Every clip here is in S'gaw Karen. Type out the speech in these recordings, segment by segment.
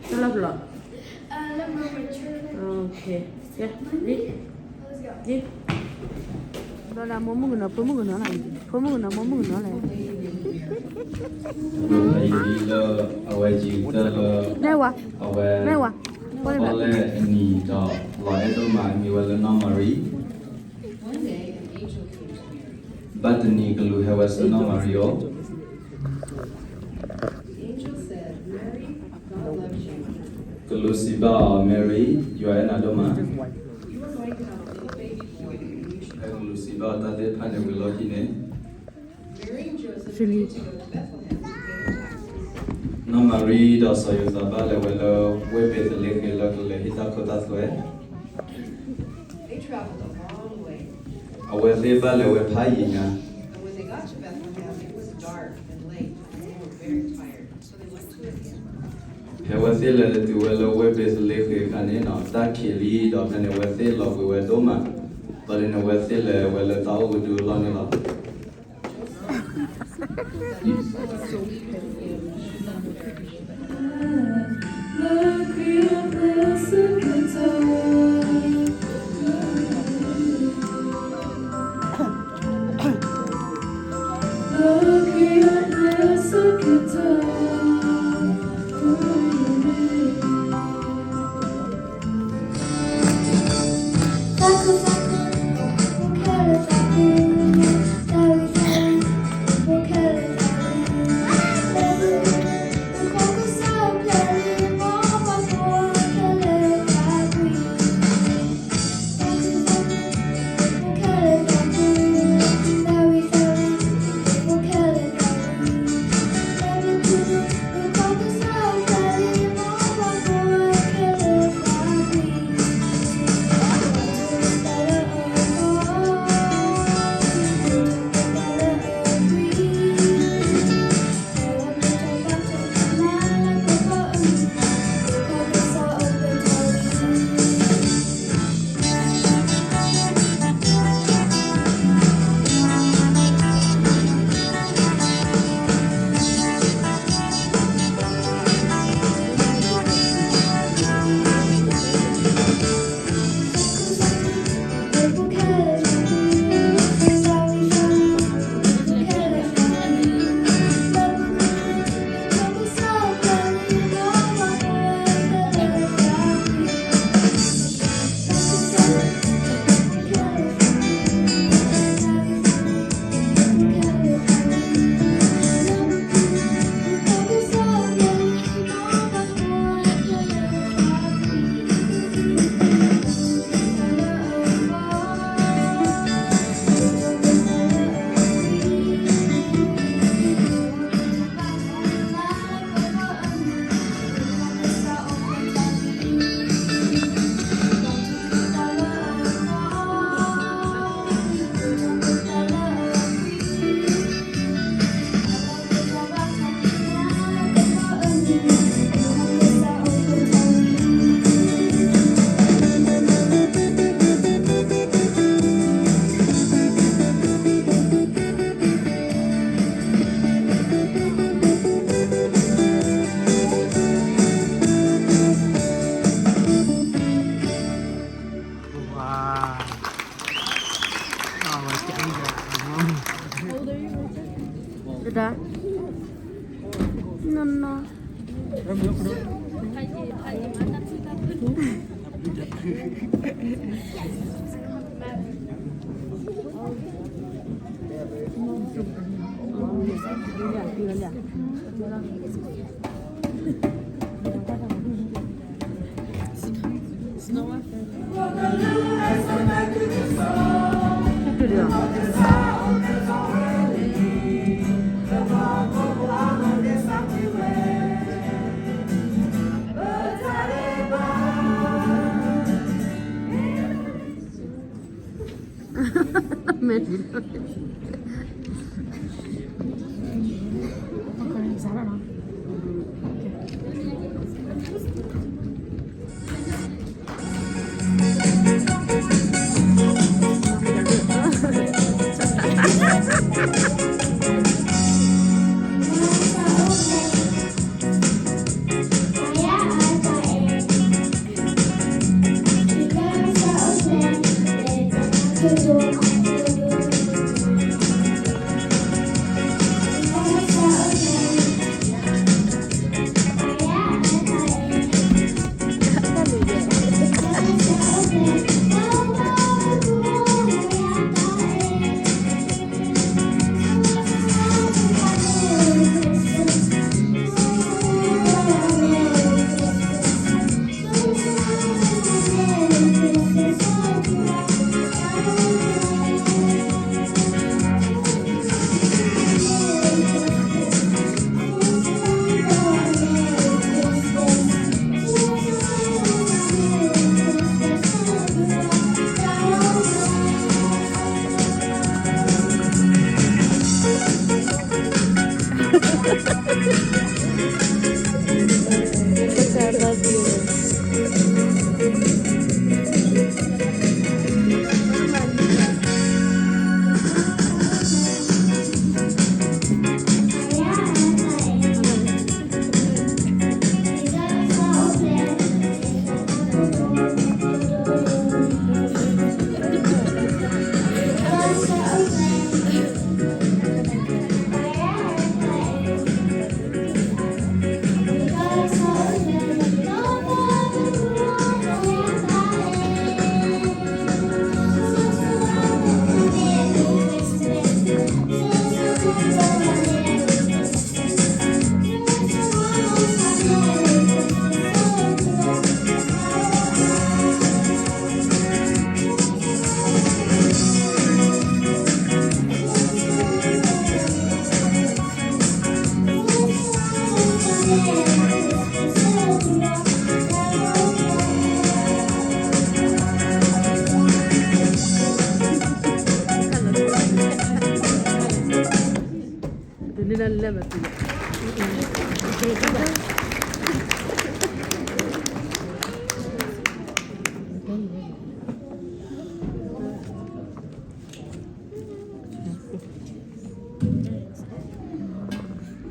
လၢလီၤ. Okay. ယံၤ. ဒီးဒၣ်မိၢ်မုၣ်ကနီၤ ဖိမုၣ်ကနီၤလီၤ. ဖိမုၣ်ကနီၤ မိၢ်မုၣ်ကနီၤလဲၣ်. လၢအဝဲယံၤကတၢၢ်လၢ မ့ၢ်ဝဲ, မ့ၢ်ဝဲ, ပီၣ်လဲၣ်အနံၤဒီးလီၤအဲၣ်ဒိၣ်မး အမံၤဝဲလၢနီၢ်မၤရံ. ဘၣ်တနံၤကလူးဟဲဝဲဆူနီၢ်မၤရံအအိၣ် ကလူးစံးဘၣ်အီၤ, မၤရံ, ယွၤအဲၣ်နၤဒိၣ်မး. ဖဲကလူးစံးဘၣ်အီၤတၢ်သ့ၣ်တဖၣ်န့ၣ် ဝံၤလီၢ်ခံန့ၣ် နီၢ်မၤရံဒီးစီၤယိၤသးဘၣ်လဲၤဝဲလၢ ဝ့ၢ်ဘ့းသလ့ဃ့ၣ်လၢကလဲၤဟ့ၣ်တၢ်ခိတၢ်သွဲ အဝဲသ့ၣ်ဘၣ်လဲၤဝဲဖးယံၤညါ. ဖဲအဝဲသ့ၣ်လဲၤတုၤဝဲလၢဝ့ၢ်ဘ့းသလ့ဃ့ၣ်အခါန့ၣ် တၢ်ခံးလံဒီးဖဲန့ၣ် အဝဲသ့ၣ်လီၤဘှံးဝဲဒိၣ်မး, ဘၣ်န့ၣ် အဝဲသ့ၣ်လဲၤဝဲလၢတၢ်အိၣ်ကဒုအလီၢ်န့ၣ်လီၤ.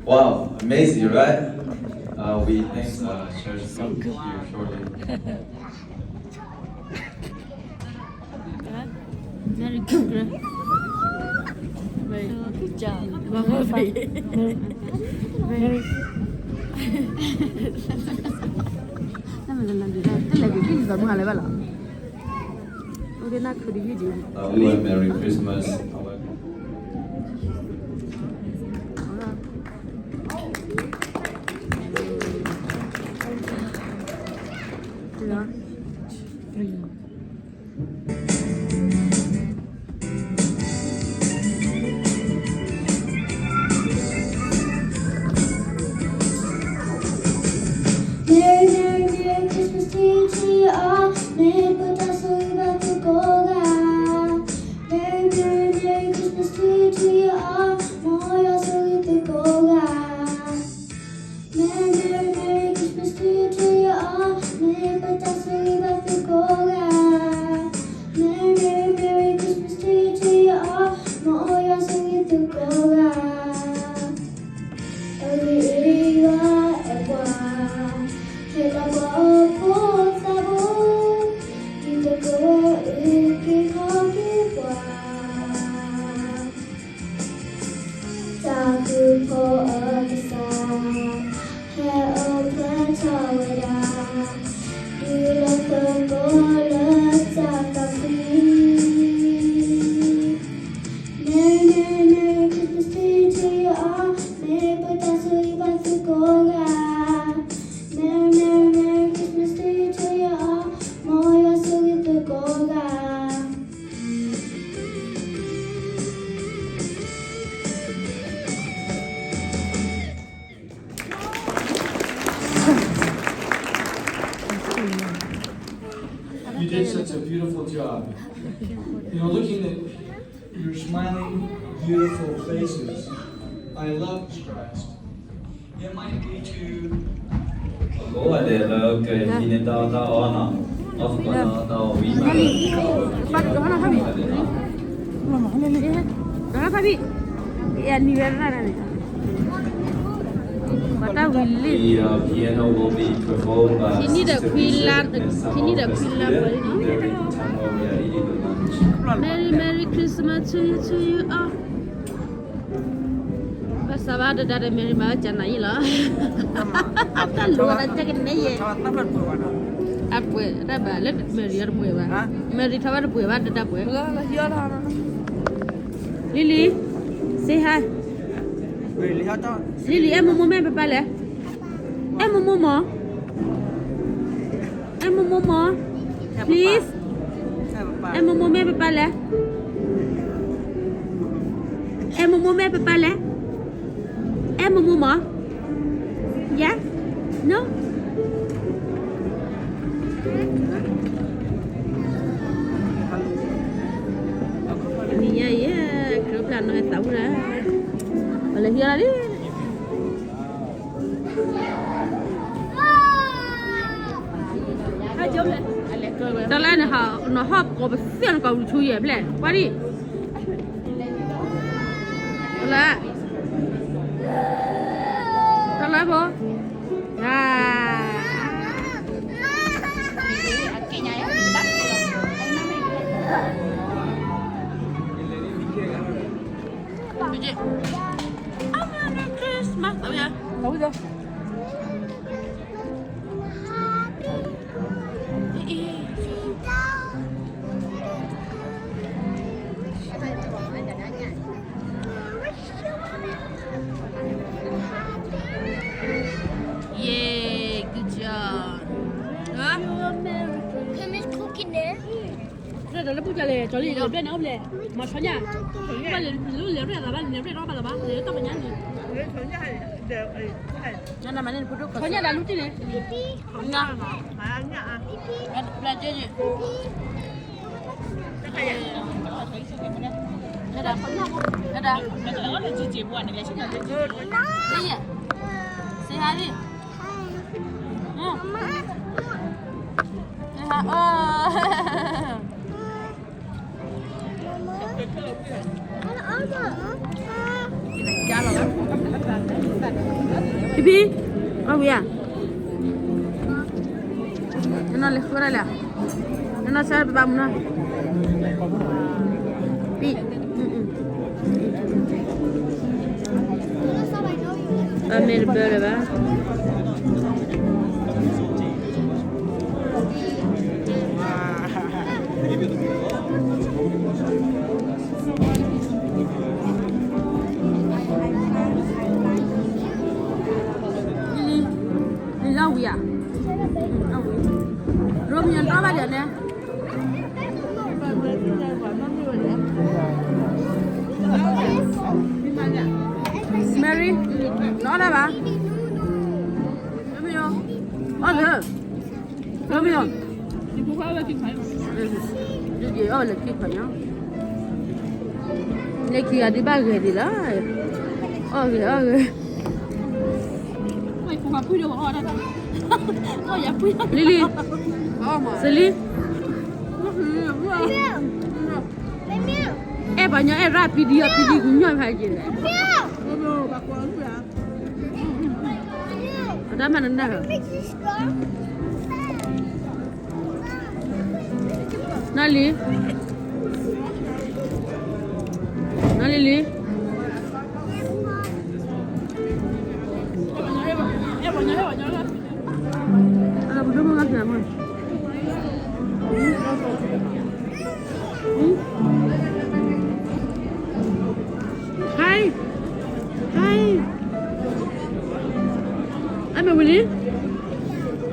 Wow, amazing, right? Uh, we thank uh, church from here shortly. Merry Christmas. Merry Christmas. Merry Christmas. တလဲၤက့ၤက့ၤ Merry Christmas. Merry, Merry, Merry Christmas to you, to you all. မ့ၢ်ပတၢ်ဆိၣ်ဂ့ၤဘၣ်သုကိးဂၤ. Merry, Merry, Merry Christmas to you, to you all. မ်ယွၤဆိၣ်ဂ့ၤသုကိးဂၤ. Merry, Merry, Merry Christmas to you, to you all. မ့ၢ်ပတၢ်ဆိၣ်ဂ့ၤဘၣ်သုကိးဂၤ. Merry, Merry, Merry Christmas to you, to you all. မ်ယွၤဆိၣ်ဂ့ၤသုကိးဂၤ. အဂ့ၢ်အံၤ ယွၤအဲၣ်ပှၤ, ဟ့ၣ်လီၤပှၤအဖိ သးဘိ, ဒ်သိးကဝဲအုၣ်က့ၤခီၣ်က့ၤပှၤ. တၢ်ဃုဖီအကစၢ်, ဟဲအိၣ်ဖျဲၣ်ထီၣ်ဝဲဒၣ်, ဒုးလီၤသကိးလၢတၢ်သးဖှံ. Merry, Merry, Merry Christmas to you, to you all. မ့ၢ်ပတၢ်ဆိၣ်ဂ့ၤဘၣ်သုကိးဂၤ. Merry, Merry, Merry Christmas to you, to you all. မ်ယွၤဆိၣ်ဂ့ၤသုကိးဂၤ. You did such a beautiful job. You know, looking at your smiling, beautiful faces, I love Christ. It might be to ကိးဂၤဒဲးလၢကဟံးန့ၢ်တၢ်အီၣ်တၢ်အီနီၤ, အီၣ်သကိးတၢ်အီၣ်တၢ်အီဝံၤမး, ပှၤတၢ်ဝံၤလံ, ခံနံၣ်ဒီးခွံလါ, ခံနံၣ်ဒီးခွံလါပှဲၤလံနီၤ. Merry, Merry Christmas to you, to you all. ဘၣ်ဆၣ်ဘၣ်ဒၣ်ဒၣ်ဒီး Merry မၤဝဲကနၤယံလီၤ. အတၢ်လိၣ်ဝဲဒၣ်ကနဲယဲ, အပှဲၤတၢ်ဘၣ်လၢ Merry အတပှဲၤဘၣ်, Merry ထီၣ်ဘၣ်တပှဲၤဘၣ်ဒၣ်ဒၣ်ပှဲၤ. Lily, say hi. Lily, အဲၣ်မိၢ်မိၢ်မ့ၢ်ပပၢ်လဲၣ်. အဲၣ်မိၢ်မိၢ်မၢ်. အဲၣ်မိၢ်မိၢ်မၢ်, please. အဲၣ်မိၢ်မိၢ်မ့ၢ်ပပၢ်လဲၣ်. အဲၣ်မိၢ်မိၢ်မ့ၢ်ပပၢ်လဲၣ်. အဲၣ်မိၢ်မိၢ်မၢ်. Yes? No? နံၤညါအံၤ ကရၢဖျၢၣ်နီၢ်ဟဲသးဝူရၣ်, ပလဲၤဟံးအီၣ်လံ. နီၢ်ဟီၣ်ပကိးပသ့ၣ်နကီၢ်ဝံၤဆူယဲၢ်ဖျဲၣ် ကွၢ်ဒံး, လၢ, တၢ်လၢဖိ, Yay, good job. လၢပူၤကလဲၤ ကၠီလံ လဲၤဘျဲၣ်န့ၣ် အိၣ်ဘျဲၣ်, မၤဆီညၣ်, ဘၣ်လဲၤလဲၤရဲၣ်သးဘၣ် လဲၤရဲၣ်ထီၣ်ဘၣ်လီၤဘၣ် လဲၤတၢ်ပညါန့ၣ်, ဆီညၣ်ဒၣ်လူတံၢ်န့ၣ်, ဖံဖံ, အီၣ်ဝံၤဧါ, နနီၢ်လဲၤဃုဒၣ်လဲၣ်, နနီၢ်ဆၢပဘၣ်မူနီၤ, ဖံ, အမဲာ်တဘၢလၢၤဘၣ်. လံၤလီၤဝံၤဧါ, ရိမံယီၤတြီဘၣ်ဒီးန့ၣ်, Mary, နအီၣ်ဒၣ်ဘၣ်, ရိမံယီၤ, အီၣ်လၢ ရိမံယီၤ, ဒ်အီၣ်လၢခံခီညါ, လၢခံဂၤဒုးဘၣ်ဂဲၤဒံးလီၤ, အီၣ်ဂဲၤအီၣ်ဂဲၤ, လံလံ, စလံ, အဲၣ်ပှၤညီအဲၣ်ရၣ်ပံဒံအီၤပံဒံကညီဖးက့ၤလဲၣ်, အတၢ်မၤနၢ်နၢ်, နီၢ်လံၤ, နီၢ်လံၤလံၤ, ဟါ, ဟါ, အမ့ၢ်ဝံၤလံ,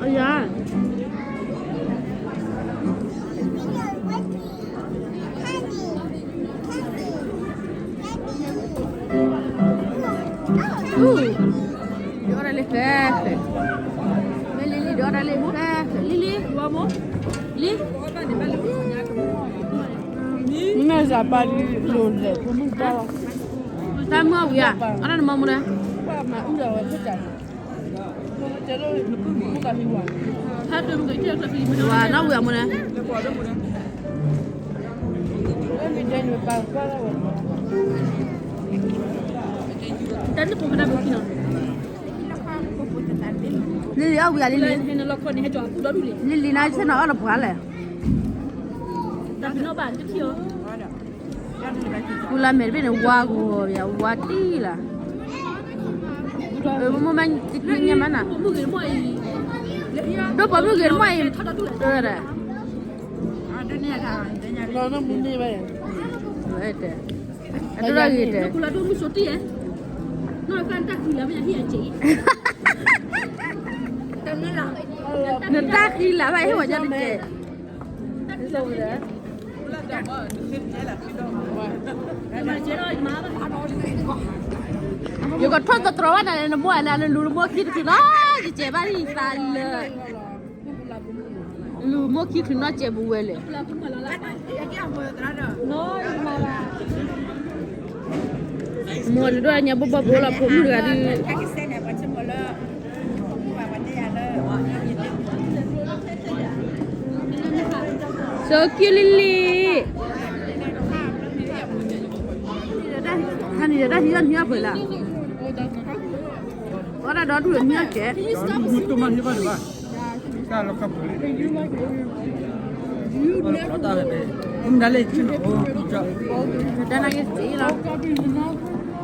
အယၤ ဒီးအီၣ်ဒၣ်လၢဃဲဃဲ, မ့ၢ်လံလံ ဒီးအီၣ်ဒၣ်လၢဃဲဃဲ, လံလံ, လံ, မ့ၢ်စးပာ်လံလိၤလဲၣ်, ဖိမုၣ်တၢ်လီၤ, တၢ်မုၢ်အီၣ်ဝံၤဧါ, အီၣ်ဒၣ်နမီမူဒါ, ဝၤနီၣ်ဝံၤအမူဒါ, လံလံအီၣ်ဝံၤဧါ, လံလံ, လံလံ နဆ့ၣ်နီၤအီၣ်တပှၢ်လဲၣ်, ပူလၢမဲာ်တဘ့ၣ်န့ၣ် ဝါဂီၤယၤ ဝါတံၢ်လၢ်, မိၢ်မ့ၢ်ညါမးနၤ, ဒိၣ်ပိာ်မုၣ်ဂ့ၤတမီၢ်အံၤ, တဲ, အတရၢ်ဂ့ၤတဲ, နတၢ်ဃံလၤဘၣ်ဟ့ၣ်ဝဲညါတကဲ, ယကထီၣ်သတြီၤဘၣ်နၤန့ၣ် နမိၢ်န့ၣ် နလူၤနမိၢ်ခံတချုးနီၤ, ယကဲဘၣ်ယသးလၢ လူၤမိၢ်ခံချုးနီၤ ကဲပူၤဝဲလဲၣ်, မိၢ်တဒိၣ်ညါဘိၣ်ဘီၣ်ဘိလီၤ ဖိမုၣ်တဂၤဒုး, ဆိ ဒိကံလံလံ, ဟန့ၣ်တၢ်ဟံးအီၣ်ဟံးအီၣ်ပှဲၤလၢ, အီၣ်ဒၣ်ဒီဒူၣ်ဟံးအီၣ်ကဲး, တၢ်နာ်က့တ့လီၤ,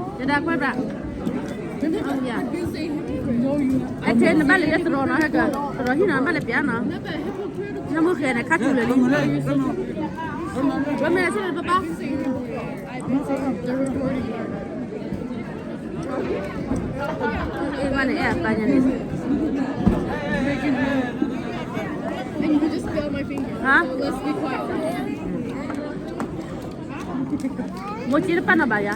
ယဒၣ်ကွဲးဘၣ်, အဲၣ်ထဲနဘၣ်လဲၤလၢသရိာ်နီၤ, ဟဲကၢၤ သရိာ်ဟံၣ်နီၤ နဘၣ်လဲၤပျးနီၤ, နမုၢ်ဃဲန့ၣ် ခါဆူလၢာ်လံ, ဝဲမ့ၢ်ဆ့ၣ်နီၤပပၢ်, အ့ၣ် ဘၣ်န့ၣ် အဲၣ်အပၢ်ညါန့ၣ်, And you just feel my finger. ဟါ, မိၢ်စ့တပာ်နီၤဘၣ်ယၤ,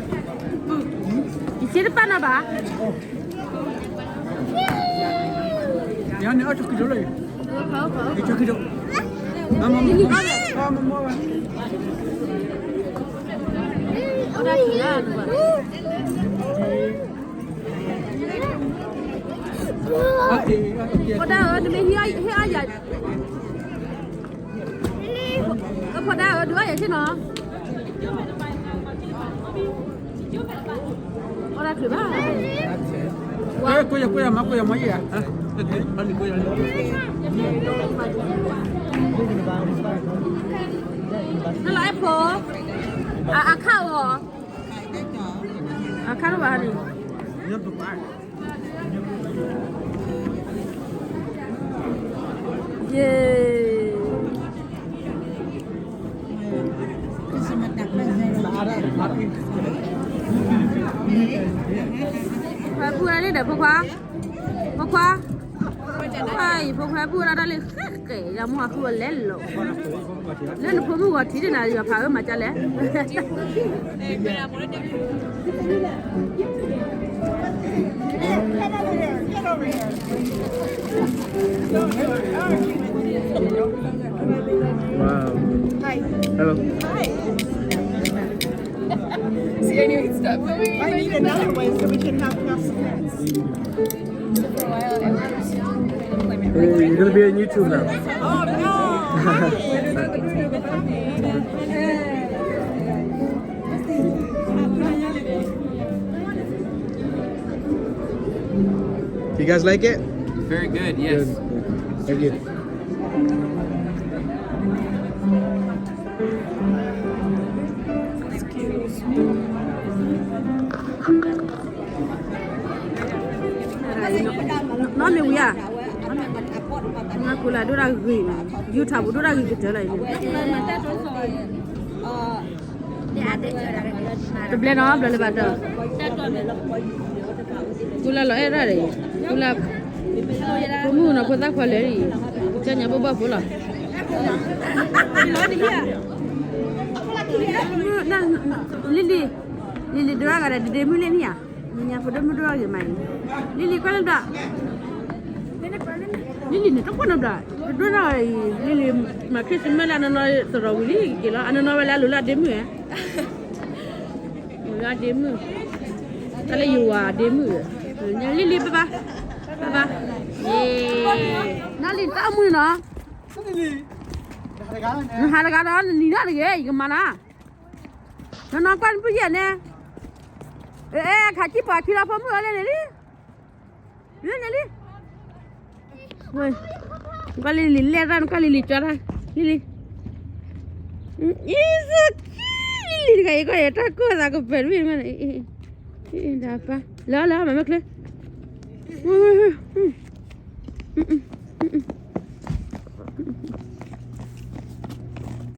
ယစ့တပာ်နီၤဘၣ်, ယန့ၣ်အီၣ်ကီၤကံဒိၣ်လၢ, ကီၤကံဒိၣ်, မမမမမ, ဖိဒါဧၢ နမ့ၢ်ဟ့ၣ်အီၣ်ယၤ, ဖိဒါဧၢ ဒုးအီၣ်ယၤဆ့ၣ်နီၤ, အီၣ်ဒၣ်ချုးဘၣ်, ကွၢ်ယကွၢ်ယမၤကွၢ်ယမၤယဲၢ်, နလီၤအဲၣ်ဖိ, အခါအီၤ, အခါတဘၣ်န့ၣ်, ယ့ၢ် ဖိခွါပူၤဝဲဒၣ်န့ၣ်ဒီး ဖိခွါ, ဖိခွါ, ဖိခွါအံၤ ဖိခွါပူၤဝဲဒၣ်တၢ်လၢဃဲဃဲ ယမိၢ်ဟးဃုအီၤလဲၤလီၤ, လၢနဖိမုၣ်ဂီၤထံးဒ်နၤ ယွၤဖးအၢမၤကၢ်လဲၣ်. Wow. Hi. Hello. Hi. See, I knew he'd stop. I need another one so we can have enough snacks. Hey, you're gonna be on YouTube now. Oh, no. You guys like it? Very good, yes. Good. Thank you. None we are. Nakula dora gina. Utah dora gina. Tablet no, bla bla bla. Kula lo era de. Kula. Kumu na kota kwa leri. Kanya baba pula. Lili. Lili dora gada de mule niya. Niya fodo mu dora ge mai. Lili kwa lo da. Lili န့ၣ် တကွၢ်နီတဘျီ, တဒိၣ်နီၣ်အံၤ, လံလံ, မၤ Christmas လၢအနီၢ်နီၢ်သရိာ်ဝံၤလံက့ၤလီၤ, အနီၢ်နီၢ်ဝဲလၢအလိၤလၢအဒ့မုၣ်ဧါ, အဒ့မုၣ်, တၢ်လၢယွၤအဒ့မုၣ်, လံလံ ဘၣ်ဘၣ်, ဘၣ်ဘၣ်, နီၢ်လံ တၢ်အမုၢ်နီၤ, နဟးတဂၤဒီး နနံၤဒၣ်တဂ့ၤ ယကမၤနၤ, နီၢ်နီၢ်ကွၢ်နပုၢ်ယဲၢ်န့ၣ်, အဲ ခးကံၣ်ပှၤခံလီၤဖိမုၣ်အီၤလဲၣ်န့ၣ်လံ, န့ၣ်လံ, ကွၢ်လံလံလဲၣ်တၢ် ကွၢ်လံလံကၠီတၢ်, လံလံ, အံၤစကံလံလံတဂၤအံၤ ကွၢ်ယတၢ်ကိၢ်သးကပၢၤတဘ့ၣ်မးန့ၣ်, ဒၣ်ပၢ် လၢလၢမၤမ့ၢ်ချ့,